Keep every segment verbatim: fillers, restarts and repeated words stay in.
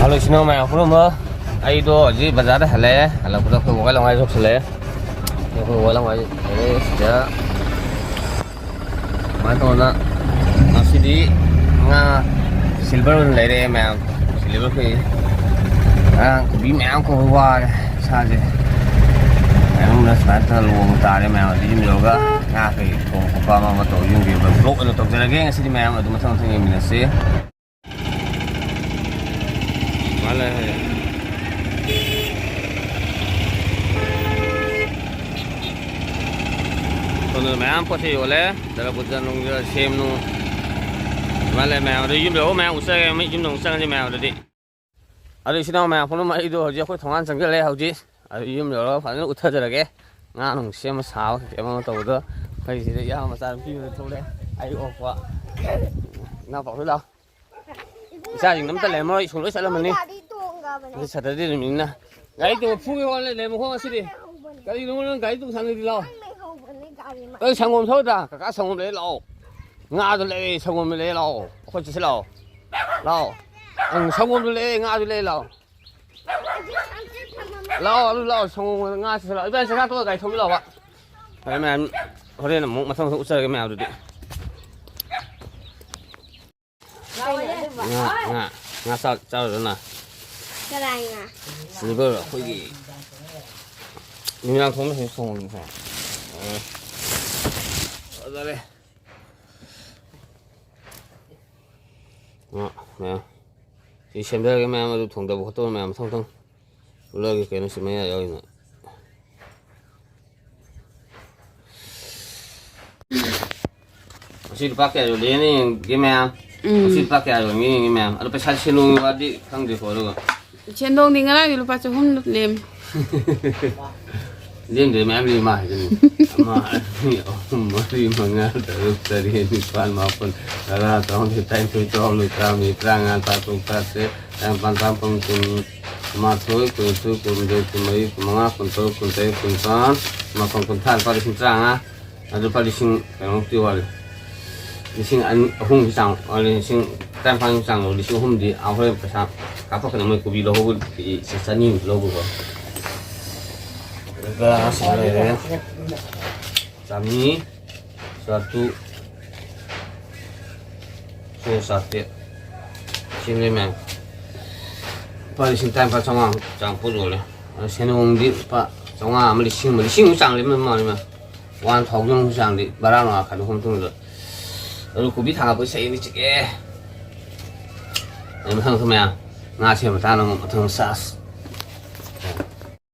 Hello, ꯏꯆꯤꯟ ꯏꯅꯥꯎ ꯃꯌꯥꯝ ꯄꯨꯝꯅꯃꯛ, ꯑꯩꯗꯣ ꯍꯧꯖꯤꯛ ꯕꯖꯥꯔꯗ ꯍꯜꯂꯛꯑꯦ꯫ ꯍꯜꯂꯛꯄꯗ ꯑꯩꯈꯣꯏ ꯕꯕꯥ ꯂꯋꯥꯏ ꯌꯧꯁꯜꯂꯛꯑꯦ꯫ ꯑꯩꯈꯣꯏ ꯕꯕꯥ ꯂꯋꯥꯏ ꯌꯧꯁꯜꯂꯛꯑꯦ꯫ ꯁꯤꯗ ꯁꯨꯃꯥꯏꯅ ꯇꯧꯗꯅ ꯉꯁꯤꯗꯤ ꯉꯥ silver ꯑꯣꯏꯅ ꯂꯩꯔꯛꯑꯦ ꯃꯌꯥꯝ꯫ Silver ꯀꯨꯏ ꯉꯔꯥꯡ ꯀꯣꯕꯤ ꯃꯌꯥꯝ ꯀꯧꯕ ꯋꯥꯔꯦ ꯏꯁꯥꯁꯦ꯫ ꯃꯌꯥꯝ ꯁꯨꯃꯥꯏꯅ ꯇꯧꯔ ꯂꯣꯡ ꯇꯥꯔꯦ ꯃꯌꯥꯝ꯫ ꯑꯗꯨ ꯌꯨꯝ ꯌꯧꯔꯒ ꯉꯥ ꯀꯩ ꯊꯣꯡꯕ ꯈꯣꯠꯄ ꯑꯃ ꯑꯃ ꯇꯧꯔ ꯌꯨꯝꯒꯤ ꯑꯣꯏꯕ vlog ꯑꯣꯏꯅ ꯇꯧꯖꯔꯒꯦ ꯉꯁꯤꯗꯤ ꯃꯌꯥꯝ꯫ ꯑꯗꯨ ꯃꯊꯪ ꯃꯊꯪ ꯌꯦꯡꯃꯤꯟꯅꯁꯤ꯫ ꯃꯥ ꯂꯩ ꯍꯥꯏꯌꯦ꯫ ꯁꯣꯝꯗ ꯃꯌꯥꯝ ꯄꯣꯠ ꯆꯩ ꯌꯣꯜꯂꯦ꯫ ꯗꯔꯕꯨꯖ ꯅꯨꯡꯖ, ꯁꯦꯝ ꯅꯨꯡ꯫ ꯃꯥ ꯂꯩ ꯃꯌꯥꯝ꯫ ꯑꯗꯨ ꯌꯨꯝ ꯌꯧꯔꯒ ꯃꯌꯥꯝ ꯎꯠꯆꯔꯒꯦ꯫ ꯌꯨꯝ ꯌꯧ ꯆꯪꯉꯁꯤ ꯃꯌꯥꯝ ꯑꯗꯨꯗꯤ꯫ ꯑꯗꯨ ꯏꯆꯤꯟ ꯏꯅꯥꯎ ꯃꯌꯥꯝ ꯄꯨꯝꯅꯃꯛ, ꯑꯩꯗꯣ ꯍꯧꯖꯤꯛ ꯑꯩꯈꯣꯏ ꯊꯣꯡꯒꯥꯟ ꯆꯪꯁꯤꯜꯂꯛꯑꯦ꯫ ꯍꯧꯖꯤꯛ ꯑꯗꯨ ꯌꯨꯝ ꯌꯧꯔꯒ ꯐꯖꯅ ꯎꯠꯊꯖꯔꯒꯦ꯫ ꯉꯥ ꯅꯨꯡ ꯁꯦꯝꯕ ꯁꯥꯕ ꯀꯩ ꯀꯩ ꯑꯃ ꯇꯧꯕꯗꯣ꯫ ꯑꯩꯈꯣꯏ ꯁꯤꯗ ꯏꯌꯥꯝꯕ ꯃꯆꯥ ꯅꯨꯄꯤ ꯑꯃ ꯊꯣꯛꯂꯛꯑꯦ꯫ ꯑꯩ ꯑꯣꯛꯄ꯫ ꯏꯅꯥꯎꯄꯥ ꯍꯣꯏ ꯂꯥꯛꯑꯣ꯫ ꯏꯆꯥꯁꯤꯡ ꯑꯝꯇ ꯂꯩꯔꯝꯃꯔꯣꯏ, ꯁ꯭ꯀꯨꯜ ꯂꯣꯏ ꯆꯠꯂꯝꯃꯅꯤ꯫ ꯒꯥꯔꯤ ꯇꯣꯡꯈ꯭ꯔꯕꯅꯦ꯫ ꯉꯁꯤ Saturday ꯅꯨꯃꯤꯠꯅꯤꯅ꯫ ꯒꯥꯔꯤ ꯇꯣꯡꯉ ꯐꯨꯒꯦ ꯍꯣꯠꯂꯦ, ꯂꯩꯔꯝꯃꯣ ꯈꯣꯠꯂꯣ ꯉꯁꯤꯗꯤ꯫ ꯂꯩꯍꯧꯕꯅꯦ꯫ ꯀꯔꯤꯅꯣ ꯅꯪ ꯒꯥꯔꯤ ꯇꯣꯡ ꯁꯥꯟꯅꯔꯤꯗꯤ ꯂꯥꯛꯑꯣ꯫ ꯅꯪ ꯂꯩꯍꯧꯕꯅꯦ ꯒꯥꯔꯤ ꯃ- ꯅꯪ ꯁꯪꯒꯣꯝ ꯊꯛꯑꯣꯏꯗ꯭ꯔꯥ? ꯀꯀꯥ ꯁꯪꯒꯣꯝ ꯂꯩ ꯂꯥꯛꯑꯣ꯫ ꯉꯥꯗꯣ ꯂꯩ, ꯁꯪꯒꯣꯝ ꯂꯩ ꯂꯥꯛꯑꯣ꯫ ꯑꯩꯈꯣꯏ ꯆꯠꯁꯤ ꯂꯥꯛꯑꯣ꯫ ꯂꯥꯛꯑꯣ꯫ ꯎꯝ, ꯁꯪꯒꯣꯝꯗꯣ ꯂꯩ, ꯉꯥꯗꯣ ꯂꯩ ꯂꯥꯛꯑꯣ꯫ ꯂꯥꯛꯑꯣ, ꯑꯗꯨ ꯂꯥꯛꯑꯣ, ꯁꯪꯒꯣꯝ ꯉꯥ ꯆꯠꯁꯤ ꯂꯥꯛꯑꯣ꯫ ꯏꯕꯥꯅꯤ ꯆꯥꯛ ꯆꯥ ꯇꯣꯛꯑꯒ ꯒꯥꯔꯤ ꯊꯧꯕꯤ ꯂꯥꯛꯑꯣꯕ꯫ ꯐꯔꯦ ꯃꯌꯥꯝ, ꯍꯣꯔꯦꯟ ꯑꯃꯨꯛ ꯃꯊꯪ ꯃꯊꯪ ꯎꯠꯆꯔꯒꯦ ꯃꯌꯥꯝꯗꯨꯗꯤ꯫ ꯉꯥ, ꯉꯥ, ꯉꯥ ꯆꯥ-, ꯆꯥꯔꯨꯗꯅ꯫ ꯀꯅꯥꯏ ꯉꯥ? Silver ꯑꯩꯈꯣꯏꯒꯤ ꯅꯨꯃꯤꯗꯥꯡ ꯊꯣꯡꯕ ꯍꯦꯛ ꯊꯣꯡꯉꯒꯦ ꯉꯁꯥꯏ꯫ ꯑ, ꯐꯖꯔꯦ꯫ ꯉꯥ ꯃꯌꯥꯝ꯫ ꯁꯤ ꯁꯦꯝꯖꯔꯒꯦ ꯃꯌꯥꯝ, ꯑꯗꯨ ꯊꯣꯡꯗꯕ ꯈꯣꯠꯇꯕ ꯃꯌꯥꯝ ꯃꯊꯪ ꯃꯊꯪ ꯎꯠꯂꯛꯑꯒꯦ꯫ ꯀꯩꯅꯣ ꯁꯤ ꯃꯌꯥ ꯌꯥꯎꯔꯤꯅ꯫ ꯉꯁꯤ ꯂꯨꯄꯥ ꯀꯌꯥ ꯌꯣꯜꯂꯤꯅ ꯌꯦꯡꯒꯦ ꯃꯌꯥꯝ꯫ ꯎꯝ꯫ ꯉꯁꯤ ꯂꯨꯄꯥ ꯀꯌꯥ ꯌꯣꯟꯒꯦ ꯌꯦꯡꯒꯦ ꯃꯌꯥꯝ꯫ ꯑꯗꯣ ꯄꯩꯁꯥ ꯁꯦꯟꯗꯣꯡꯒꯤ ꯋꯥꯗꯤ ꯈꯪꯗꯦꯀꯣ꯫ ꯑꯗꯨꯒ ꯁꯦꯟꯗꯣꯡꯗꯤ ꯉꯔꯥꯡꯗꯤ ꯂꯨꯄꯥ ꯆꯍꯨꯝ ꯂꯦꯝꯃꯤ꯫ ꯂꯦꯝꯗꯦ, ꯃꯌꯥꯝ ꯂꯦꯝꯃ ꯍꯥꯏꯗꯨꯅꯤ꯫ ꯑꯃ, ꯑꯅꯤ, ꯑꯍꯨꯝ, ꯃꯔꯤ, ꯃꯉꯥ, ꯇꯔꯨꯛ, ꯇꯔꯦꯠ, ꯅꯤꯄꯥꯜ, ꯃꯥꯄꯜ, ꯇꯔꯥ, ꯇꯔꯥꯃꯥꯊꯣꯏ, ꯇꯔꯥꯅꯤꯊꯣꯏ, ꯇꯔꯥꯍꯨꯝꯗꯣꯏ, ꯇꯔꯥꯃꯔꯤ, ꯇꯔꯥꯃꯉꯥ, ꯇꯔꯥꯇꯔꯨꯛ, ꯇꯔꯥꯇꯔꯦꯠ, ꯇꯔꯥꯅꯤꯄꯥꯜ, ꯇꯔꯥꯃꯥꯄꯜ, ꯀꯨꯟ, ꯀꯨꯟꯃꯥꯊꯣꯏ, ꯀꯨꯟꯅꯤꯊꯣꯏ, ꯀꯨꯟꯍꯨꯝꯗꯣꯏ, ꯀꯨꯟꯃꯔꯤ, ꯀꯨꯟꯃꯉꯥ, ꯀꯨꯟꯇꯔꯨꯛ, ꯀꯨꯟꯇꯔꯦꯠ, ꯀꯨꯟꯅꯤꯄꯥꯜ, ꯃꯥꯄꯜ, ꯀꯨꯟꯊ꯭ꯔꯥ, ꯂꯨꯄꯥ ꯂꯤꯁꯤꯡ ꯇꯔꯥꯃꯉꯥ꯫ ꯑꯗꯨ ꯂꯨꯄꯥ ꯂꯤꯁꯤꯡ ꯀꯩꯅꯣꯃꯨꯛꯇꯤ ꯋꯥꯠꯂꯤ꯫ ꯂꯤꯁꯤꯡ ꯑꯅꯤ, ꯑꯍꯨꯝꯒꯤ ꯆꯥꯡ, ꯑ, ꯂꯤꯁꯤꯡ ꯇꯔꯥꯅꯤꯄꯥꯟꯒꯤ ꯆꯥꯡ ꯂꯧ, ꯂꯤꯁꯤꯡ ꯑꯍꯨꯝꯗꯤ ꯑꯥ ꯍꯣꯔꯦꯟ ꯄꯩꯁꯥ ꯀꯥꯞꯄꯛꯀꯅꯤ꯫ ꯃꯣꯏ ꯀꯣꯕꯤ ꯂꯧꯍꯧꯕ ꯀꯦꯖꯤ ꯆꯅꯤꯃꯨꯛ ꯂꯧꯕꯀꯣ꯫ ꯑꯗꯨꯒ ꯁꯤ ꯂꯩꯔꯦ꯫ ꯆꯥꯝꯃꯔꯤ, ꯆꯥꯇ꯭ꯔꯨꯛ, ꯁꯣ ꯆꯥꯇ꯭ꯔꯦꯠ꯫ ꯁꯤ ꯂꯩ ꯃꯌꯥꯝ꯫ ꯂꯨꯄꯥ ꯂꯤꯁꯤꯡ ꯇꯔꯥꯅꯤꯄꯥꯜ ꯆꯥꯝꯃꯉꯥꯃꯨꯛ ꯆꯥꯡ ꯄꯣꯠ ꯌꯣꯜꯂꯦ꯫ ꯑꯗꯣ ꯁꯦꯟꯗꯣꯡꯗꯤ ꯂꯨꯄꯥ ꯆꯥꯝꯃꯉꯥ ꯑꯃ, ꯂꯤꯁꯤꯡ ꯑꯃ, ꯂꯤꯁꯤꯡꯃꯨꯛ ꯆꯥꯡ ꯂꯦꯝꯃꯝ ꯃꯥꯜꯂꯦ ꯃꯌꯥꯝ꯫ ꯋꯥꯟ ꯊꯥꯎꯖꯟꯃꯨꯛ ꯆꯥꯡꯗꯤ ꯕꯔꯥ ꯅꯨꯡꯂꯥ ꯈꯥꯏꯗꯣꯛꯈ꯭ꯔ ꯃꯇꯨꯡꯗ꯫ ꯑꯗꯨ ꯀꯣꯕꯤ ꯊꯥꯡꯒꯠꯄ ꯁꯛꯏꯅꯤ ꯆꯤꯛꯑꯦ꯫ ꯑꯗꯩ ꯃꯊꯪ ꯃꯊꯪ ꯃꯌꯥꯝ ꯉꯥ ꯁꯦꯝꯕ ꯃꯇꯥꯡꯗ ꯑꯃꯨꯛ ꯃꯊꯪ ꯆꯥꯁ꯫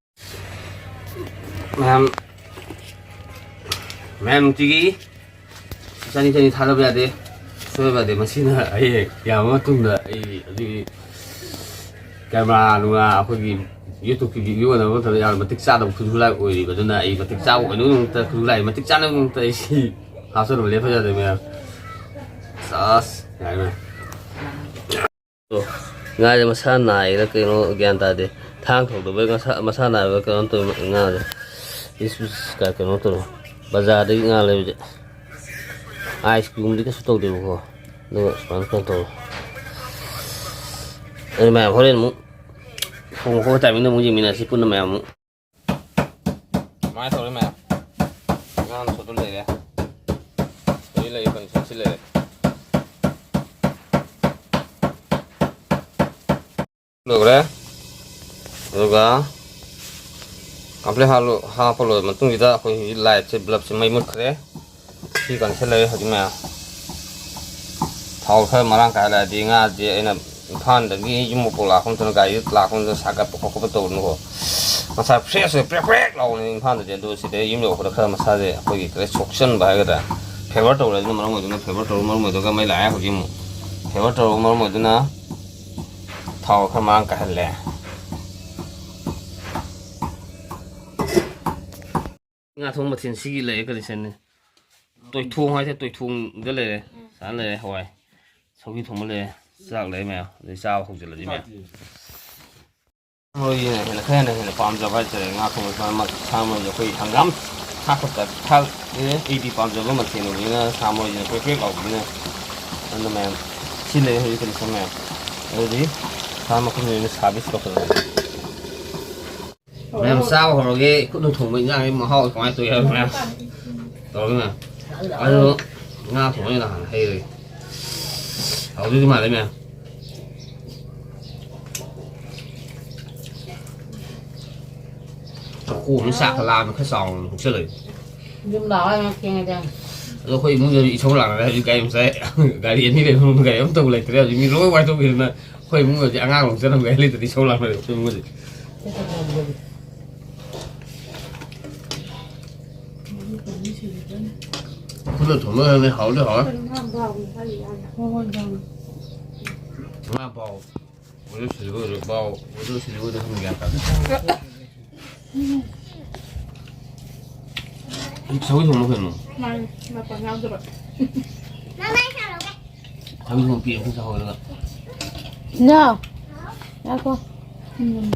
ꯃꯌꯥꯝ, ꯃꯌꯥꯝ ꯅꯨꯡꯇꯤꯒꯤ ꯆꯅꯤ ꯆꯅꯤ ꯊꯥꯗꯕ ꯌꯥꯗꯦ, ꯁꯣꯏꯕ ꯌꯥꯗꯦ꯫ ꯃꯁꯤꯅ ꯑꯩ ꯌꯥꯝꯕ ꯃꯇꯨꯡꯗ ꯑꯩ ꯑꯗꯨꯒꯤ ꯀꯦꯃꯦꯔꯥ ꯅꯨꯡꯔꯥ ꯑꯩꯈꯣꯏꯒꯤ YouTube-ꯀꯤ ꯚꯤꯗꯤꯑꯣ ꯅꯝꯕ ꯃꯇꯝꯗ ꯌꯥꯝꯅ ꯃꯇꯤꯛ ꯆꯥꯗꯕ ꯈꯨꯠꯁꯨ ꯈꯨꯠꯂꯥꯏ ꯑꯣꯏꯔꯤꯕ꯫ ꯑꯗꯨꯅ ꯑꯩ ꯃꯇꯤꯛ ꯆꯥꯕ ꯑꯣꯏꯅꯕꯒꯤꯗꯃꯛꯇ, ꯈꯨꯠꯁꯨ ꯈꯨꯠꯂꯥꯏ ꯃꯇꯤꯛ ꯆꯥꯅꯕꯒꯤꯗꯃꯛꯇ ꯑꯩ ꯁꯤ ꯍꯥꯞꯆꯟꯕ ꯂꯦꯞꯄ ꯌꯥꯗꯦ ꯃꯌꯥꯝ꯫ ꯆꯥꯁ ꯌꯥꯔꯦ ꯃꯌꯥꯝ꯫ ꯑꯣ, ꯉꯥꯁꯦ ꯃꯁꯥ ꯅꯥꯏꯔ ꯀꯩꯅꯣ ꯒ꯭ꯌꯥꯟ ꯇꯥꯗꯦ꯫ ꯊꯥꯡ ꯊꯧꯗꯕꯩ ꯃꯁꯥ, ꯃꯁꯥ ꯅꯥꯏꯕ ꯀꯩꯅꯣ ꯇꯧꯋꯤ ꯉꯥꯁꯦ꯫ ꯄꯤꯁ ꯄꯤꯁ ꯀ-, ꯀꯩꯅꯣ ꯇꯧꯋꯤ꯫ ꯕꯖꯥꯔꯗꯒꯤ ꯉꯥ ꯂꯩꯕꯁꯦ꯫ ꯑꯥꯏꯁꯀꯨꯝꯕꯗꯤ ꯀꯩꯁꯨ ꯇꯧꯗꯦꯕꯀꯣ꯫ ꯑꯗꯨꯒ ꯁꯨꯃꯥꯏꯅ ꯀꯩꯅꯣ ꯇꯧꯋꯤ꯫ ꯑꯗꯨ ꯃꯌꯥꯝ ꯍꯣꯔꯦꯟ ꯑꯃꯨꯛ ꯊꯣꯡꯕ ꯈꯣꯠꯄ ꯇꯥꯏꯃꯤꯡꯗ ꯑꯃꯨꯛ ꯌꯦꯡꯃꯤꯟꯅꯁꯤ ꯄꯨꯟꯅ ꯃꯌꯥꯝ ꯑꯃꯨꯛ꯫ ꯁꯨꯃꯥꯏꯅ ꯇꯧꯔꯦ ꯃꯌꯥꯝ꯫ ꯉꯥ ꯁꯣꯠꯇꯨ ꯂꯩꯔꯦ꯫ ꯍꯧꯖꯤꯛ ꯂꯩꯔꯤꯕ condition-ꯁꯤ ꯂꯩꯔꯦ꯫ ꯂꯣꯏꯈ꯭ꯔꯦ꯫ ꯑꯗꯨꯒ complete ꯍꯥꯞꯂꯨ-, ꯍꯥꯞꯄ ꯂꯣꯏꯔꯕ ꯃꯇꯨꯡꯁꯤꯗ ꯑꯩꯈꯣꯏ ꯍꯧꯖꯤꯛ light-ꯁꯦ, bulb-ꯁꯦ ꯃꯩ ꯃꯨꯠꯈ꯭ꯔꯦ꯫ ꯁꯤ condition ꯂꯩꯔꯦ ꯍꯧꯖꯤꯛ ꯃꯌꯥꯝ꯫ ꯊꯥꯎ ꯈꯔ ꯃꯔꯥꯡ ꯀꯥꯏꯍꯜꯂꯛꯑꯗꯤ ꯉꯥꯁꯦ ꯑꯩꯅ ꯏꯝꯐꯥꯜꯗꯒꯤ ꯌꯨꯝ ꯃꯄꯣꯛ ꯂꯥꯛꯄ ꯃꯇꯝꯗ ꯒꯥꯔꯤꯗ ꯂꯥꯛꯄ ꯃꯇꯝꯗ ꯁꯥꯒꯠꯄ ꯈꯣꯠꯄ ꯇꯧꯕꯅꯀꯣ꯫ ꯃꯁꯥ fresh ꯑꯣꯏ ꯄ꯭ꯔꯦꯛ ꯄ꯭ꯔꯦꯛ ꯂꯥꯎꯕꯅꯤ ꯏꯝꯐꯥꯜꯗꯗꯤ꯫ ꯑꯗꯨ ꯁꯤꯗ ꯌꯨꯝ ꯌꯧꯔꯛꯄꯗ ꯈꯔ ꯃꯁꯥꯁꯦ ꯑꯩꯈꯣꯏꯒꯤ ꯈꯔ ꯁꯣꯛꯆꯟꯕ ꯍꯥꯏꯒꯗ꯭ꯔꯥ, fever ꯇꯧꯔꯦ꯫ ꯑꯗꯨꯅ ꯃꯔꯝ ꯑꯣꯏꯗꯨꯅ, fever ꯇꯧꯔꯒ ꯃꯔꯝ ꯑꯣꯏꯗꯨꯅ ꯃꯩ ꯂꯥꯛꯑꯦ ꯍꯧꯖꯤꯛ ꯑꯃꯨꯛ꯫ Fever ꯇꯧꯔꯒ ꯃꯔꯝ ꯑꯣꯏꯗꯨꯅ ꯊꯥꯎ ꯈꯔ ꯃꯔꯥꯡ ꯀꯥꯏꯍꯜꯂꯦ꯫ ꯉꯥ ꯊꯣꯡ ꯃꯊꯦꯜ ꯁꯤꯒꯤ ꯂꯩꯔꯦ condition-ꯅꯤ꯫ ꯇꯣꯏꯊꯣꯡ ꯍꯥꯏꯁꯦ ꯇꯣꯏꯊꯣꯡꯗ ꯂꯩꯔꯦ꯫ ꯁꯥ ꯂꯩꯔꯦ, ꯍꯋꯥꯏ, ꯁꯧꯒ꯭ꯔꯤ ꯊꯣꯡꯕ ꯂꯩꯔꯦ꯫ ꯆꯥꯛ ꯂꯩꯔꯦ ꯃꯌꯥꯝ꯫ ꯑꯗꯩ ꯆꯥꯕ ꯍꯧꯖꯤꯜꯂꯁꯤ ꯃꯌꯥꯝ꯫ ꯃꯔꯣꯏꯁꯤꯅ ꯍꯦꯟꯅ, ꯈꯔ ꯍꯦꯟꯅ, ꯍꯦꯟꯅ ꯄꯥꯝꯖꯕ ꯍꯥꯏꯇꯥꯔꯦ꯫ ꯉꯥ ꯊꯣꯡꯕ ꯁꯥ ꯃꯔꯣꯏꯁꯦ ꯑꯩꯈꯣꯏ ꯍꯪꯒꯥꯝ ꯊꯥꯛꯄ ꯇꯥꯏꯞ ꯊꯥꯛ ꯑꯦ ꯑꯩꯗꯤ ꯄꯥꯝꯖꯕ ꯃꯊꯦꯜ ꯑꯣꯏꯕꯅꯤꯅ ꯁꯥ ꯃꯔꯣꯏꯁꯤꯅ ꯄ꯭ꯔꯦꯛ ꯄ꯭ꯔꯦꯛ ꯂꯥꯎꯕꯅꯤꯅ꯫ ꯑꯗꯨꯅ ꯃꯌꯥꯝ ꯁꯤ ꯂꯩꯔꯦ ꯍꯧꯖꯤꯛ condition ꯃꯌꯥꯝ꯫ ꯑꯗꯨꯗꯤ ꯁꯥ ꯃꯈꯜ ꯑꯣꯏꯅ ꯁꯥꯕꯤꯁ ꯂꯧꯈꯠꯂꯒꯦ꯫ ꯃꯌꯥꯝ ꯆꯥꯕ ꯍꯧꯔꯒꯦ꯫ ꯈꯨꯠꯅ ꯊꯣꯡꯕ ꯏꯟꯖꯥꯡꯒꯤ ꯃꯍꯥꯎ ꯀꯃꯥꯏꯅ ꯇꯧꯏ ꯍꯥꯏꯕ ꯃꯌꯥꯝ ꯇꯧꯔꯒ ꯃꯌꯥꯝ꯫ ꯑꯗꯣ ꯉꯥ ꯊꯣꯡꯕ ꯑꯣꯏꯅ ꯍꯥꯟꯅ ꯍꯩꯔꯒꯦ꯫ ꯍꯧꯖꯤꯛꯇꯤ ꯃꯥꯜꯂꯦ ꯃꯌꯥꯝ꯫ ꯆꯥꯛꯈꯣꯝ ꯑꯃ ꯆꯥꯛꯀ ꯂꯥꯝꯃꯦ, ꯈꯔ ꯆꯥꯎꯅ ꯍꯨꯛꯆꯜꯂꯒꯦ꯫ ꯌꯨꯝ ꯂꯥꯛꯑꯣ ꯍꯥꯏꯅ ꯊꯦꯡꯉꯗꯤ꯫ ꯑꯗꯣ ꯑꯩꯈꯣꯏ ꯏꯃꯨꯡꯗꯗꯤ ꯏꯁꯧ ꯂꯥꯡꯅꯔꯦ ꯍꯧꯖꯤꯛ꯫ ꯒꯥꯔꯤ ꯃꯆꯥ, ꯒꯥꯔꯤ ꯑꯅꯤ ꯂꯩꯕ ꯏꯃꯨꯡꯗ ꯒꯥꯔꯤ ꯑꯃꯇꯕꯨ ꯂꯩꯇ꯭ꯔꯦ ꯍꯧꯖꯤꯛ꯫ ꯃꯤ ꯂꯣꯏ ꯋꯥꯏꯊꯣꯛꯈꯤꯗꯅ ꯑꯩꯈꯣꯏ ꯏꯃꯨꯡꯗꯗꯤ ꯑꯉꯥꯡ ꯂꯧ ꯆꯠꯂꯝꯒꯦ ꯂꯩꯇ꯭ꯔꯗꯤ ꯏꯁꯧ ꯂꯥꯡꯅꯔꯦ ꯑꯩꯈꯣꯏ ꯏꯃꯨꯡꯗꯗꯤ꯫ ꯈꯨꯠꯅ ꯊꯣꯡꯕ ꯍꯦꯟꯅ ꯍꯥꯎꯗꯤ ꯍꯥꯎꯋꯦ꯫ ꯉꯥ ꯄꯥꯎ꯫ ꯑꯣꯏꯔꯣ ꯁꯤꯜꯂꯤꯕ ꯑꯣꯏꯔꯣ ꯄꯥꯎ꯫ ꯑꯣꯏꯔꯣ ꯁꯤꯜꯂꯤꯕ ꯑꯣꯏꯔꯣ ꯈꯪꯗꯦ, ꯒ꯭ꯌꯥꯟ ꯇꯥꯗꯦ꯫ ꯁꯧꯒ꯭ꯔꯤ ꯊꯣꯡꯕ ꯀꯩꯅꯣ? ꯃꯥꯅꯦ, ꯃꯄꯪ ꯌꯥꯎꯗꯕ꯫ ꯁꯧꯒ꯭ꯔꯤ ꯊꯣꯡꯕ ꯄꯤ ꯑꯩꯈꯣꯏ ꯆꯥꯍꯧꯔꯒ꯫ ꯏꯟꯖꯥꯎ꯫ ꯉꯥꯏꯈꯣ꯫ ꯎꯝ꯫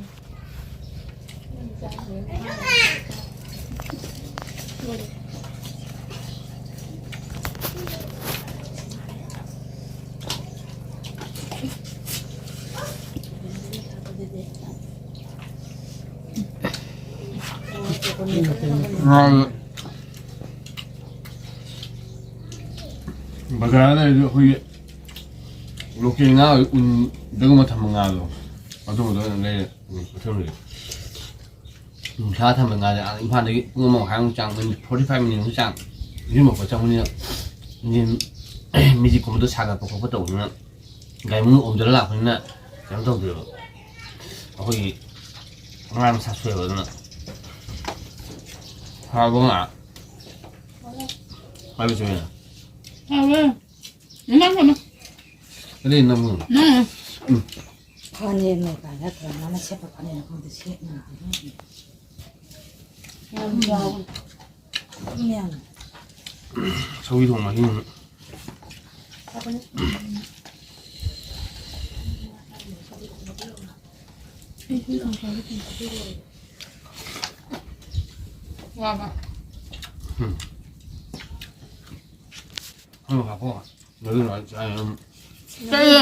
ꯅꯍꯥꯟ ꯕꯖꯥꯔꯗ ꯂꯩꯔꯁꯨ ꯑꯩꯈꯣꯏꯒꯤ local ꯉꯥ ꯑꯣꯏ ꯎꯟꯗꯒꯨꯝꯕ ꯊꯝꯕ ꯉꯥꯗꯣ, ꯑꯗꯨꯒꯨꯝꯕꯗꯣ ꯑꯣꯏꯅ ꯂꯩꯔꯦ꯫ ꯎꯝ, ꯀꯩꯊꯦꯜꯗꯗꯤ ꯅꯨꯡꯁꯥ ꯊꯝꯕ ꯉꯥꯁꯦ ꯑꯥ ꯏꯝꯐꯥꯜꯗꯒꯤ ꯄꯨꯡ ꯑꯃ ꯃꯈꯥꯏꯃꯨꯛ ꯆꯥꯡ, minute forty five minute ꯃꯨꯛ ꯆꯥꯡ ꯌꯨꯝ ꯌꯧꯔꯛꯄ ꯆꯪꯕꯅꯤꯅ, ꯏꯟꯖꯤꯟ ꯃꯦꯆꯤꯟꯒꯨꯝꯕꯗꯣ ꯁꯥꯒꯠꯄ ꯈꯣꯠꯄ ꯇꯧꯕꯅꯤꯅ, ꯒꯥꯔꯤ ꯃꯅꯨꯡ ꯑꯣꯝꯁꯤꯜꯂ ꯂꯥꯛꯄꯅꯤꯅ ꯀꯩꯅꯣ ꯇꯧꯗꯦꯕ꯫ ꯑꯩꯈꯣꯏꯒꯤ ꯉꯥ ꯃꯁꯥ ꯁꯣꯛꯑꯦꯕ꯫ ꯑꯗꯨꯅ ꯍꯥꯎꯕ ꯉꯥ ꯍꯥꯏꯕ ꯆꯨꯝꯃꯦ꯫ ꯍꯥꯎꯋꯦ꯫ ꯅꯪ ꯊꯝꯃꯣ꯫ ꯑꯗꯨꯗꯤ ꯅꯪ ꯅꯪ꯫ ꯎꯝ꯫ ꯐꯅꯦꯛꯅꯦ ꯀꯥꯏꯅ ꯇꯧꯔ ꯃꯥꯅ ꯁꯦꯠꯄ ꯐꯅꯦꯛꯅ ꯈꯪꯗꯦ ꯁꯦꯠꯅꯤꯡꯗꯦ꯫ ꯌꯥꯝ ꯌꯥꯎꯋꯦ꯫ ꯃꯌꯥꯝ꯫ ꯁꯧꯒ꯭ꯔꯤ ꯊꯣꯡꯕ ꯑꯍꯤꯡꯕ꯫ ꯋꯥꯕ꯫ ꯎꯝ꯫ ꯍꯣꯏ, ꯍꯥꯞꯄꯣ꯫ ꯑꯗꯨꯅ ꯑꯩ ꯆꯥꯏ, ꯎꯝ꯫ ꯆꯥꯏꯌꯦ꯫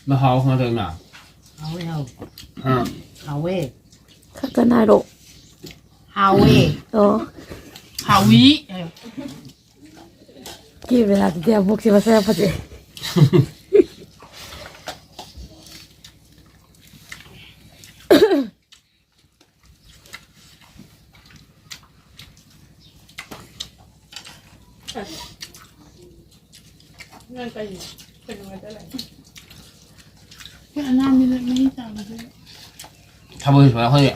ꯅꯪ ꯍꯥꯎ ꯀꯃꯥꯏ ꯇꯧꯔꯤꯅꯣ? ꯍꯥꯎꯋꯦ, ꯍꯥꯎꯋꯦ꯫ ꯑꯥ꯫ ꯍꯥꯎꯋꯦ꯫ ꯈꯔ ꯀꯟꯅ ꯍꯥꯏꯔꯛꯑꯣ꯫ ꯍꯥꯎꯋꯦ꯫ ꯑꯣ꯫ ꯍꯥꯎꯋꯤ꯫ ꯀꯦꯃꯦꯔꯥꯗꯨꯗꯤ ꯑꯃꯨꯛꯁꯦ ꯃꯁꯛ ꯌꯥꯝ ꯐꯖꯩ꯫ ꯅꯪ ꯀꯩꯅꯣ? ꯀꯩꯅꯣ ꯍꯥꯏꯗ ꯂꯩ꯫ ꯑꯩꯈꯣꯏ ꯑꯉꯥꯡꯒꯤ ꯃꯍꯤ ꯆꯥꯕꯁꯦ꯫ ꯊꯕꯛꯁꯦ ꯁꯨꯃꯥꯏꯅ ꯑꯩꯈꯣꯏꯒꯤ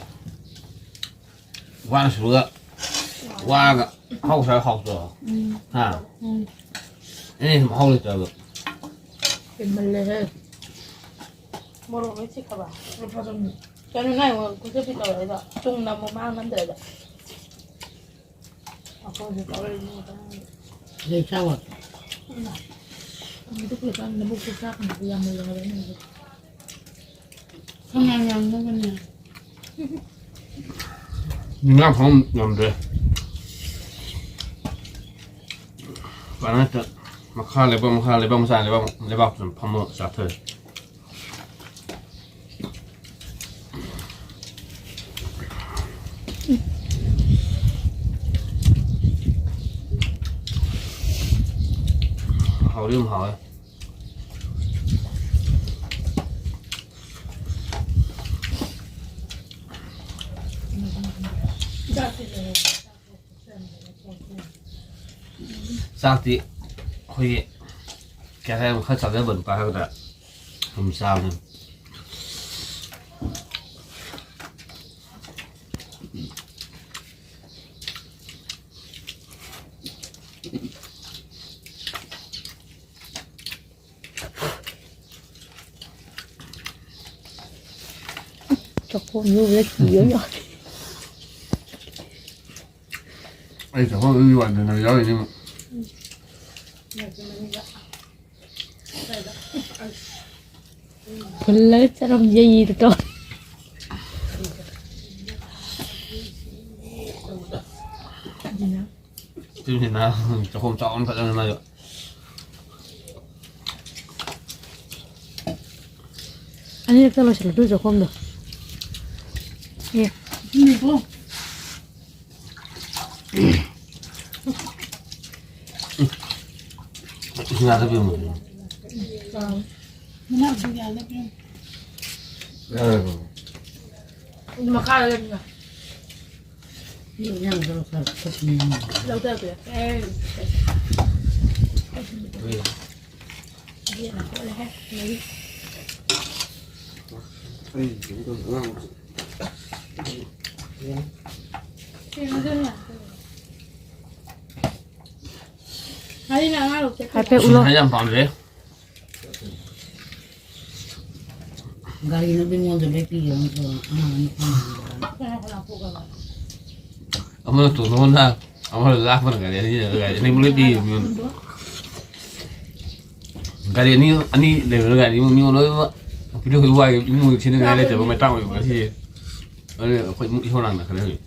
ꯋꯥꯅ ꯁꯨꯔꯒ ꯋꯥꯔꯒ ꯑꯍꯥꯎꯕ ꯆꯥꯔꯒ ꯍꯥꯎꯇ꯭ꯔꯣ? ꯎꯝ꯫ ꯍꯥ? ꯎꯝ꯫ ꯑꯩꯅ ꯁꯨꯝ ꯃꯍꯥꯎ ꯂꯩꯇ꯭ꯔꯕ꯫ ꯍꯦꯟꯃꯜꯂꯦꯍꯦ꯫ ꯃꯣꯔꯣꯛ ꯂꯣꯏ ꯆꯤꯛꯈ꯭ꯔꯕ? ꯂꯨꯄꯥ ꯆꯍꯨꯝ꯫ ꯀꯩꯅꯣ ꯅꯪ ꯑꯩꯉꯣꯟꯗ ꯈꯨꯖꯞꯄꯤ ꯇꯧꯔꯛꯏꯗꯣ? ꯆꯨꯝꯅ ꯑꯃꯨꯛ ꯃꯥꯡ ꯅꯝꯗ꯭ꯔꯦꯗ꯫ ꯑꯩꯈꯣꯏꯁꯨ ꯇꯧꯔꯛꯏꯅꯦ ꯃꯇꯥꯡꯗ꯫ ꯂꯩ ꯆꯥꯎ꯫ ꯎꯝ꯫ ꯑꯗꯨ ꯄꯨꯂꯞ ꯆꯥꯎ, ꯅꯕꯨꯛꯇꯨ ꯆꯥꯛ ꯀꯥꯟꯗ ꯌꯥꯝ ꯂꯩ ꯍꯥꯏꯕ ꯑꯩꯅ ꯍꯥꯏꯕꯗꯤ꯫ ꯈꯪꯉꯦ, ꯌꯥꯝꯅꯕꯅꯦ꯫ ꯃꯤꯅꯥ ꯐꯝ ꯉꯝꯗ꯭ꯔꯦ꯫ ꯄꯥꯅ ꯍꯦꯛꯇ ꯃꯈꯥ ꯂꯩꯕꯥꯛ, ꯃꯈꯥ ꯂꯩꯕꯥꯛ ꯃꯆꯥ, ꯂꯩꯕꯥꯛ, ꯂꯩꯕꯥꯛꯇꯨꯗ ꯐꯝꯃꯒ ꯆꯥꯊꯔꯦ꯫ ꯍꯥꯎꯗꯤ ꯑꯗꯨꯝ ꯍꯥꯎꯋꯦ꯫ ꯆꯥꯛꯇꯤ ꯑꯩꯈꯣꯏꯒꯤ ꯀꯩ ꯍꯥꯏꯇꯥꯔꯦ, ꯈꯔ ꯆꯥꯖꯕ ꯅꯨꯄꯥ ꯍꯥꯏꯒꯗ꯭ꯔꯥ, ꯑꯗꯨꯝ ꯆꯥꯕꯅꯤ꯫ ꯆꯥꯛꯈꯣꯝ ꯌꯧꯕꯗ ꯀꯤꯕ ꯌꯥꯎꯔꯦ꯫ ꯑꯩ ꯆꯥꯛꯈꯣꯝ ꯌꯧꯕ ꯋꯥꯗꯅ ꯌꯥꯎꯔꯤꯅꯤ ꯑꯃꯨꯛ꯫ ꯐꯨꯜꯂꯒ ꯆꯔꯝ ꯌꯩꯗ ꯇꯧ꯫ ꯁꯤꯅ ꯆꯥꯛꯈꯣꯝ ꯆꯥꯎꯅ ꯐꯖꯅ ꯃꯥꯁꯨ꯫ ꯑꯅꯤꯔꯛꯇ ꯂꯣꯏꯁꯤꯜꯂꯨ ꯑꯗꯨ ꯆꯥꯛꯈꯣꯝꯗꯣ꯫ ꯑꯦ꯫ ꯁꯤꯅꯤꯀꯣ꯫ ꯉꯥꯗ ꯄꯤꯔꯝꯃꯣ꯫ ꯃꯅꯥꯎꯁꯤꯡ ꯌꯥꯜꯂ ꯄꯤꯔꯝꯃꯣ꯫ ꯃꯈꯥꯗ ꯂꯩꯕꯅꯤꯅ꯫ ꯏꯟꯖꯥꯡꯗꯣ ꯈꯔ ꯐꯨꯠꯅꯤꯡꯉꯤ꯫ ꯂꯧꯊꯔꯛꯄꯤꯔꯣ꯫ ꯑꯦ꯫ ꯏꯕꯦꯝꯃ ꯀꯣꯠꯂꯦꯍꯦ, ꯃꯔꯤ꯫ ꯑꯩ ꯀꯩꯅꯣ ꯇꯧꯗꯦ, ꯑꯉꯥꯡ ꯀꯩꯅꯣ ꯑꯗꯨꯅ ꯌꯥꯝ ꯇꯧꯋꯦ꯫ ꯃꯔꯤꯅ ꯑꯉꯥꯡ ꯂꯧꯊꯣꯛꯄꯤꯔꯣ꯫ ꯍꯥꯏꯐꯦꯠ ꯎꯠꯂꯣ꯫ ꯁꯤꯅ ꯌꯥꯝ ꯄꯥꯝꯖꯩ꯫ ꯒꯥꯔꯤꯅ ꯃꯤꯉꯣꯟꯗ ꯂꯣꯏ ꯄꯤꯈ꯭ꯔꯕ ꯅꯠꯇ꯭ꯔꯣ? ꯑꯉꯥꯡ ꯑꯅꯤ ꯄꯤꯈ꯭ꯔꯕ? ꯑꯃꯅ ꯇꯣꯡꯉꯣꯅ, ꯑꯃꯅ ꯂꯥꯛꯄꯅ ꯒꯥꯔꯤ ꯑꯅꯤ ꯂꯩꯔꯒ ꯒꯥꯔꯤ ꯑꯅꯤ ꯂꯣꯏ ꯄꯤꯈ꯭ꯔꯕ ꯃꯤꯉꯣꯟꯗ꯫ ꯒꯥꯔꯤ ꯑꯅꯤ, ꯑꯅꯤ ꯂꯩꯕꯗ ꯒꯥꯔꯤ ꯑꯅꯤ ꯃꯤꯉꯣꯟꯗ ꯂꯣꯏꯅꯃꯛ ꯄꯤꯊꯣꯛꯈꯤꯕ ꯋꯥꯏ ꯏꯃꯨꯡ ꯊꯤꯅꯤꯡꯉꯥꯏ ꯂꯩꯇꯕ ꯃꯇꯥꯡ ꯑꯣꯏꯕ ꯉꯁꯤꯁꯦ꯫ ꯑꯗꯨꯅ ꯑꯩꯈꯣꯏ ꯏꯃꯨꯡ ꯏꯁꯧ ꯂꯥꯡꯅꯈ꯭ꯔꯦ ꯍꯧꯖꯤꯛ꯫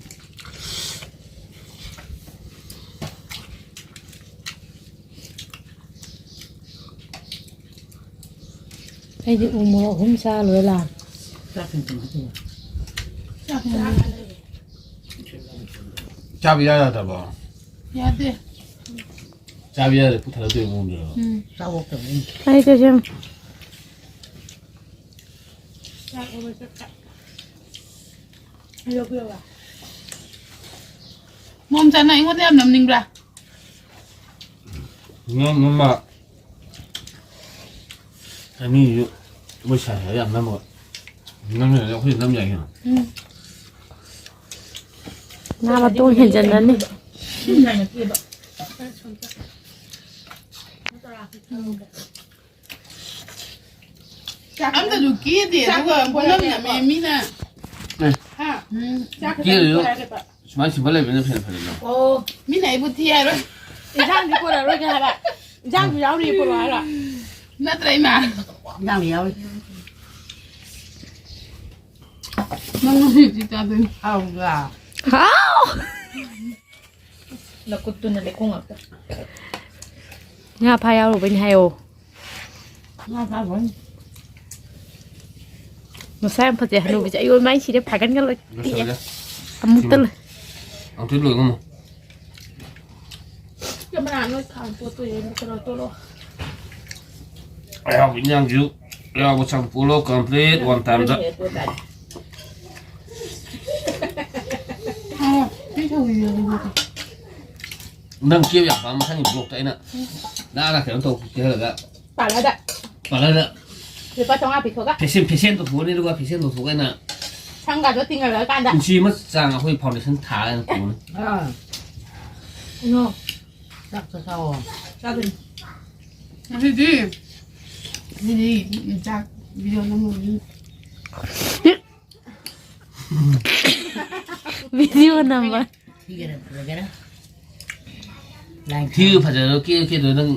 ꯑꯩꯗꯤ ꯎ ꯃꯣꯔꯣꯛ ꯑꯍꯨꯝ ꯆꯥ ꯂꯣꯏ ꯂꯥꯛꯑꯦ꯫ ꯆꯥꯛ ꯊꯣꯡ ꯊꯣꯡ ꯍꯥꯞꯄꯤꯔꯣ? ꯆꯥꯕ ꯌꯥ ꯌꯥꯗꯕꯣ? ꯌꯥꯗꯦ꯫ ꯆꯥꯕ ꯌꯥꯗꯦ, ꯄꯨꯛ ꯊꯜꯂꯛꯇꯣꯏ ꯃꯑꯣꯡꯗꯔꯣ? ꯎꯝ꯫ ꯆꯥꯛ ꯑꯣꯛꯇꯕꯅꯤ꯫ ꯑꯩ ꯇꯧꯁꯦ꯫ ꯆꯥꯛ ꯑꯣꯛꯑ ꯆꯠꯄ꯫ ꯑꯩ ꯂꯧꯕꯤꯔꯕ? ꯃꯣꯝꯆꯥ, ꯅꯪ ꯑꯩꯉꯣꯟꯗ ꯌꯥꯝ ꯅꯝꯅꯤꯡꯕ꯭ꯔꯥ? ꯅꯝ, ꯅꯝꯕ꯫ ꯃꯤꯁꯨ ꯃꯣꯏ ꯁꯥꯏ ꯁꯥꯏ ꯌꯥꯝ ꯅꯝꯃꯒ꯫ ꯅꯝ ꯌꯥꯏ, ꯑꯩꯈꯣꯏꯁꯨ ꯅꯝ ꯌꯥꯏ ꯀꯩꯅꯣ꯫ ꯎꯝ꯫ ꯉꯥ ꯃꯇꯣꯡ ꯍꯦꯟꯖꯟꯅꯅꯤ꯫ ꯎꯝ, ꯌꯥꯏ ꯅꯠꯇꯦꯕ꯫ ꯑꯝꯇꯁꯨ ꯀꯦꯗꯦ, ꯑꯗꯨꯒ ꯄꯨꯅꯝ ꯅꯝꯃꯦ ꯃꯤꯅ꯫ ꯑꯦ꯫ ꯍꯥ? ꯎꯝ꯫ ꯀꯦꯗꯦ꯫ ꯁꯨꯃꯥꯏꯅ simple ꯂꯩꯕꯅ ꯐꯩ, ꯐꯩꯗ꯫ ꯑꯣ, ꯃꯤꯅ ꯑꯩꯕꯨ ꯊꯤ ꯍꯥꯏꯔꯣꯏ꯫ ꯏꯟꯁꯥꯡꯗꯤ ꯄꯨꯔꯛꯑꯔꯣꯏꯒꯦ ꯍꯥꯏꯕ꯫ ꯏꯟꯁꯥꯡꯁꯨ ꯌꯥꯎꯔꯤ ꯄꯨꯔꯛꯑꯣ ꯍꯥꯏꯔꯣ? ꯅꯠꯇ꯭ꯔ, ꯏꯃꯥ? ꯏꯟꯁꯥꯡꯗꯤ ꯌꯥꯎꯔꯤ꯫ ꯅꯪ ꯉꯁꯤ ꯎꯇꯤ ꯆꯥꯗꯣꯏꯅꯤ꯫ ꯍꯥꯎꯕ꯭ꯔꯥ? ꯍꯥꯎ! ꯅꯈꯨꯠꯇꯨꯅ ꯂꯩꯈꯣꯝ ꯉꯥꯛꯇ꯫ ꯉꯥ ꯐꯥ ꯌꯥꯎꯔꯨꯕꯩꯅꯦ ꯍꯥꯏꯌꯣ꯫ ꯉꯥ ꯐꯥꯕ ꯑꯣꯏꯅ꯫ ꯃꯁꯥ ꯌꯥꯝ ꯐꯖꯩ ꯍꯅꯨꯕꯤꯁꯦ꯫ ꯑꯩꯌꯣ ꯏꯃꯥ, ꯑꯩ ꯁꯤꯔꯦ, ꯐꯥꯒꯟꯒ ꯂꯣꯏ ꯇꯦꯛꯑꯦ꯫ ꯂꯣꯏꯁꯜꯂꯒꯦ꯫ ꯑꯃꯨꯛꯇ ꯁꯤꯃ꯫ ꯂꯣꯏ꯫ ꯑꯃꯨꯛꯇ ꯂꯣꯏꯒꯨꯝꯃꯣ꯫ ꯀꯦꯃꯦꯔꯥ ꯅꯣꯏ ꯈꯥꯡ ꯇꯣꯠꯇꯣꯏꯅꯦ, ꯀꯩꯅꯣ ꯇꯣꯠꯂꯣ꯫ ꯑꯌꯥꯎꯕ ꯏꯟꯖꯥꯡꯁꯨ, ꯑꯌꯥꯎꯕ ꯆꯝꯐꯨꯠꯂꯣ, complete one time ꯗ꯫ ꯑꯣ, ꯁꯤ ꯁꯧꯒ꯭ꯔꯤꯁꯦ ꯑꯗꯨꯝ ꯍꯥꯞꯄꯣ꯫ ꯅꯪ ꯀꯦꯞ ꯌꯥꯝ ꯄꯥꯝꯕ ꯃꯊꯪꯒꯤ vlog ꯇ ꯑꯩꯅ ꯅꯥꯟꯅ ꯀꯩꯅꯣ ꯇꯧ ꯀꯦꯍꯜꯂꯒ꯫ ꯄꯥꯔꯂꯔꯗ꯫ ꯄꯥꯔꯂꯔꯗ꯫ ꯂꯨꯄꯥ ꯆꯥꯝꯃꯉꯥ ꯄꯤꯊꯣꯛꯑꯒ꯫ ꯐꯦꯁꯟ, ꯐꯦꯁꯟ ꯇꯧꯊꯣꯛꯑꯅꯤ, ꯑꯗꯨꯒ ꯐꯦꯁꯟ ꯇꯧꯊꯣꯛꯑꯒ ꯑꯩꯅ ꯁꯝꯒꯗꯣ ꯇꯤꯡꯍꯜꯂꯀꯥꯟꯗ꯫ ꯏꯟꯆꯤ ꯑꯃ ꯆꯥꯡ ꯑꯩꯈꯣꯏ foundation ꯊꯥꯔꯒ ꯑꯩꯅ ꯇꯧꯅꯤ꯫ ꯑꯥ꯫ ꯀꯩꯅꯣ? ꯆꯥꯛ ꯆꯥꯊꯣꯛꯑꯣ꯫ ꯆꯥꯗꯣꯏꯅꯤ꯫ ꯉꯁꯤꯗꯤ, ꯉꯁꯤꯗꯤ ꯆꯥꯛ video ꯅꯝꯃꯨꯔꯅꯤ꯫ Video ꯅꯝꯕ꯫ ꯊꯤꯒꯦꯔꯥ ꯐꯖꯒꯦꯔꯥ꯫ ꯂꯥꯏꯟ ꯊꯤꯌꯨ ꯊꯥꯎ꯫ ꯐꯖꯔꯣ, ꯀꯦ ꯀꯦꯗꯣ ꯅꯪ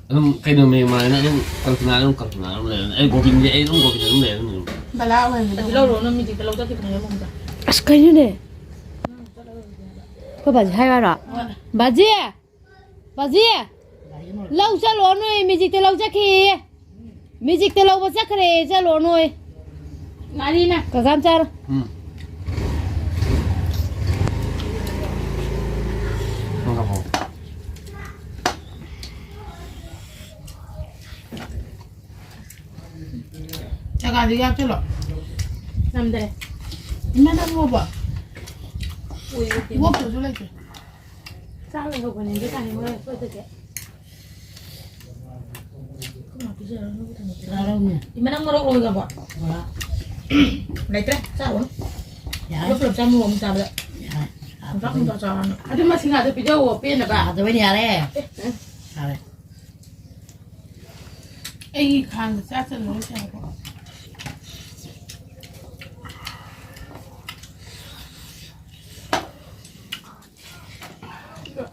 ꯑꯗꯨꯝ ꯀꯩꯅꯣ ꯃꯦ ꯃꯥꯏꯅ ꯑꯗꯨꯝ ꯀꯜꯄꯅꯥ ꯑꯗꯨꯝ ꯀꯜꯄꯅꯥ ꯑꯗꯨꯝ ꯂꯩꯔꯅꯤ꯫ ꯑꯩ ꯒꯣꯕꯤꯟꯗꯤ ꯑꯩ ꯑꯗꯨꯝ ꯒꯣꯕꯤꯟ ꯑꯗꯨꯝ ꯂꯩꯔꯅꯤ꯫ ꯕꯂꯥ ꯑꯣꯏꯍꯟꯒꯗꯧꯕ꯫ ꯑꯗꯨ ꯂꯧꯔꯨꯔꯅꯨ, ꯃꯤꯖꯤꯛꯇ ꯂꯧ ꯆꯠꯈꯤꯕꯅꯦ ꯃꯣꯏꯗ꯫ ꯑꯁ ꯀꯩꯅꯣꯅꯦ? ꯑꯩꯈꯣꯏ ꯕꯥꯖꯤ ꯍꯥꯏꯌꯨ ꯍꯥꯏꯔꯣ? ꯍꯣꯏ꯫ ꯕꯥꯖꯤ! ꯕꯥꯖꯤ! ꯂꯧ ꯆꯠꯂꯨꯔꯅꯨ, ꯃꯦꯖꯤꯛꯇ ꯂꯧ ꯆꯠꯈꯤꯌꯦ꯫ ꯃꯦꯖꯤꯛꯇ ꯂꯧꯕ ꯆꯠꯈ꯭ꯔꯦ, ꯆꯠꯂꯨꯔꯅꯨ꯫ ꯉꯥꯔꯤꯅ꯫ ꯀꯀꯥ ꯑꯝ ꯆꯥꯔꯣ꯫ ꯎꯝ꯫ ꯆꯒꯥꯗꯤ ꯌꯥꯛꯁꯤꯜꯂꯣ꯫ ꯅꯝꯗ꯭ꯔꯦ꯫ ꯏꯃꯥ ꯅꯪ ꯉꯧꯕ? ꯎꯏ, ꯎꯏ꯫ ꯉꯧꯕꯁꯨ ꯂꯩꯇꯦ꯫ ꯆꯥꯛ ꯂꯩꯍꯧꯕꯅꯦ, ꯑꯗꯨ ꯆꯥꯅꯤꯡꯉꯣꯏ ꯑꯩꯈꯣꯏꯗꯗꯤ꯫ ꯆꯥꯔꯧꯅꯦ꯫ ꯏꯃꯥ ꯅꯪ ꯃꯣꯔꯣꯛ ꯂꯣꯏꯈ꯭ꯔꯕꯣ? ꯂꯩꯇ꯭ꯔꯦ, ꯆꯥꯔꯨꯔꯅꯨ꯫ ꯌꯥꯔꯦ꯫ ꯄꯨꯂꯞ ꯄꯨꯂꯞ ꯆꯥꯃꯨ ꯑꯃꯨꯛ ꯆꯥꯕꯗ꯫ ꯌꯥꯔꯦ꯫ ꯆꯥꯛ ꯑꯃꯨꯛ ꯆꯥꯔꯨꯔꯅꯨ꯫ ꯑꯗꯨ ꯃꯁꯤꯡ ꯉꯥꯗꯣ ꯄꯤꯖꯧꯋꯣ, ꯄꯦꯟꯅꯕ꯫ ꯌꯥꯗꯕꯩꯅꯦ, ꯌꯥꯔꯦ꯫ ꯑꯦ, ꯑꯦ꯫ ꯌꯥꯔꯦ꯫ ꯑꯩꯒꯤ ꯈꯥꯡꯗ ꯆꯥꯛ ꯆꯪꯗꯕ ꯆꯥꯏꯀꯣ꯫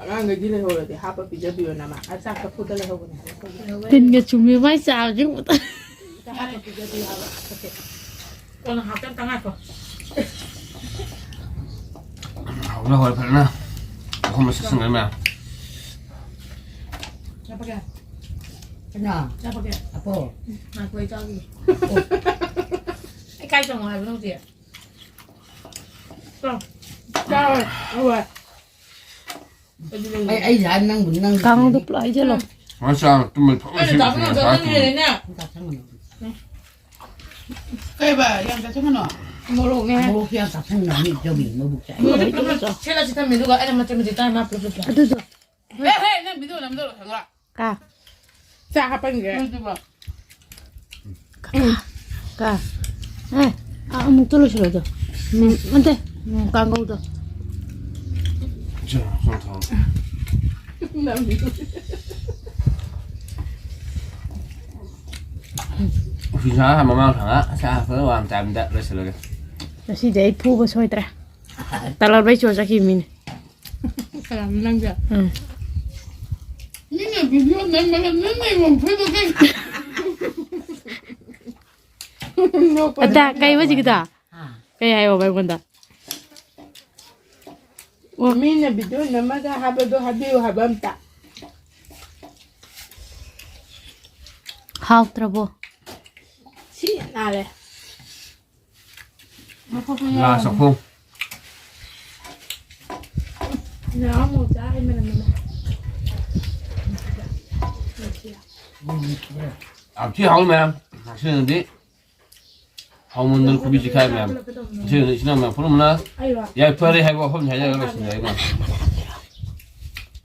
ꯑꯉꯥꯡꯈꯩꯗꯤ ꯂꯩꯍꯧꯔꯗꯤ ꯍꯥꯞꯄ ꯄꯤꯖꯕꯤꯌꯣ ꯅꯃꯥ꯫ ꯑ, ꯆꯥꯛ ꯆꯐꯨꯗ ꯂꯩꯍꯧꯕꯅꯦ ꯍꯥꯏꯕ꯫ ꯇꯤꯟꯒ ꯆꯨꯝꯃꯦ ꯃꯥꯏ ꯆꯥꯕꯁꯦ ꯎꯕꯗ꯫ ꯑꯝꯇ ꯍꯥꯞꯄ ꯄꯤꯖꯕꯤꯌꯨ ꯍꯥꯏꯕ꯫ ꯀꯣꯟꯅ ꯍꯥꯞꯀꯦ, ꯑꯝꯇ ꯉꯥꯏꯈꯣ꯫ ꯍꯧꯔꯦ, ꯍꯧꯔꯦ ꯐꯖꯅ꯫ ꯃꯁꯛꯁꯤꯡ ꯃꯌꯥꯝ꯫ ꯆꯥꯄꯒꯦ꯫ ꯀꯅꯥ? ꯆꯥꯄꯒꯦ꯫ ꯑꯄꯣ꯫ ꯉꯥꯏꯈꯣ, ꯑꯩ ꯆꯥꯈꯤꯒꯦ꯫ ꯑꯩ ꯀꯥꯏ ꯆꯪꯉꯣ ꯍꯥꯏꯕꯅꯣ ꯍꯧꯖꯤꯛ? ꯆꯥꯎ꯫ ꯆꯥꯎ꯫ ꯍꯣꯏ꯫ ꯑꯩ, ꯑꯩ ꯌꯥ ꯅꯪꯕꯨ, ꯅꯪ ꯀꯥꯡꯍꯧꯗꯣ ꯄꯨꯂꯞ ꯍꯩꯖꯜꯂꯣ꯫ ꯃꯥ ꯆꯥ ꯇꯨꯝꯕ ꯐꯝ ꯑꯩꯅ ꯆꯥꯕ ꯁꯤꯟꯕꯁꯤꯅ ꯉꯝꯗꯕ ꯆꯥ ꯅꯪ ꯇꯨꯝꯕ꯫ ꯂꯩꯔꯦꯅꯦ꯫ ꯀꯩꯕ? ꯌꯥꯝ ꯆꯥꯁꯤꯟꯒꯅꯣ꯫ ꯃꯣꯔꯣꯛꯅꯦ꯫ ꯃꯣꯔꯣꯛꯁꯦ ꯌꯥꯝ ꯆꯥꯁꯤꯟꯒꯅꯨ, ꯃꯤ ꯏꯆꯧꯒꯤ ꯃꯕꯨꯛ ꯆꯥꯛꯑꯦ꯫ ꯃꯣꯔꯣꯛ ꯈꯔ ꯁꯦꯠꯂ ꯁꯤ ꯊꯝꯃꯦ, ꯑꯗꯨꯒ ꯑꯩꯅ ꯃꯆꯦꯠ ꯃꯆꯦꯠ ꯆꯥꯔ ꯃꯥ ꯄꯨꯂꯞ ꯄꯨꯂꯞ ꯆꯥꯏ꯫ ꯑꯗꯨꯁꯨ꯫ ꯍꯦ, ꯍꯦ, ꯅꯪ ꯚꯤꯗꯤꯑꯣ ꯅꯝꯗꯧꯔꯣ ꯈꯪꯕ꯭ꯔꯥ? ꯀꯥ꯫ ꯆꯥ ꯍꯥꯞꯄꯟꯒꯦ꯫ ꯅꯪꯁꯤꯕꯣ꯫ ꯀꯥ꯫ ꯑꯦ, ꯑ, ꯑꯃꯨꯛꯇ ꯂꯣꯏꯁꯤꯜꯂꯣ ꯑꯗꯣ꯫ ꯎꯝ, ꯅꯠꯇꯦ꯫ ꯎꯝ, ꯀꯥꯡꯒꯧꯗꯣ꯫ ꯆꯥ, ꯆꯥ ꯊꯛꯑꯣ꯫ ꯅꯪ ꯚꯤꯗꯤꯑꯣ꯫ ꯐꯤꯁꯥ ꯃꯃꯥꯡ ꯊꯪꯉ ꯆꯥ ꯐꯖꯅ ꯋꯥꯅ ꯆꯥꯕꯗ ꯂꯣꯏꯁꯤꯜꯂꯒꯦ꯫ ꯉꯁꯤꯗꯤ ꯑꯩ ꯐꯨꯕ ꯁꯣꯏꯗ꯭ꯔꯦ꯫ ꯇꯂꯞ ꯂꯩ ꯆꯣ ꯆꯠꯈꯤꯕ ꯃꯤꯅꯦ꯫ ꯀꯅꯥꯅꯣ ꯅꯪꯁꯦ? ꯎꯝ꯫ ꯃꯤꯅ ꯚꯤꯗꯤꯑꯣ ꯅꯝꯃꯒ ꯅꯪꯅ ꯑꯩꯉꯣꯟꯗ ꯐꯨꯏꯗꯣ ꯀꯩ? ꯅꯣꯛꯄ ꯑꯗ ꯅꯪ ꯀꯩ ꯌꯥꯝ ꯍꯧꯖꯤꯛꯀꯤꯗꯣ? ꯍꯥ? ꯀꯩ ꯍꯥꯏꯌꯣꯕ ꯑꯩꯉꯣꯟꯗ? ꯑꯣ, ꯃꯤꯅ ꯚꯤꯗꯤꯑꯣ ꯅꯝꯃꯒ ꯍꯥꯏꯕꯗꯣ ꯍꯥꯏꯕꯤꯌꯨ ꯍꯥꯏꯕ ꯑꯝꯇ꯫ ꯍꯥꯎꯇ꯭ꯔꯕꯣ? ꯁꯤ ꯅꯥꯔꯦ꯫ ꯂꯥꯁ ꯑꯩꯈꯣꯏ꯫ ꯌꯥꯝ ꯊꯤ ꯍꯥꯎꯏ ꯃꯌꯥꯝ꯫ ꯉꯁꯤꯅꯗꯤ ꯍꯥꯎꯃꯟꯗꯅ ꯈꯨꯕꯤ ꯆꯤꯛꯈꯥꯏ ꯃꯌꯥꯝ꯫ ꯉꯁꯤꯅꯗꯤ ꯏꯆꯤꯟ ꯏꯅꯥꯎ ꯃꯌꯥꯝ ꯄꯨꯝꯅꯃꯛꯅ ꯌꯥꯏꯐꯔꯦ ꯍꯥꯏꯕ ꯋꯥꯐꯝꯁꯤ ꯍꯥꯏꯖꯔꯒ ꯂꯣꯏꯁꯤꯟꯖꯔꯒꯦ꯫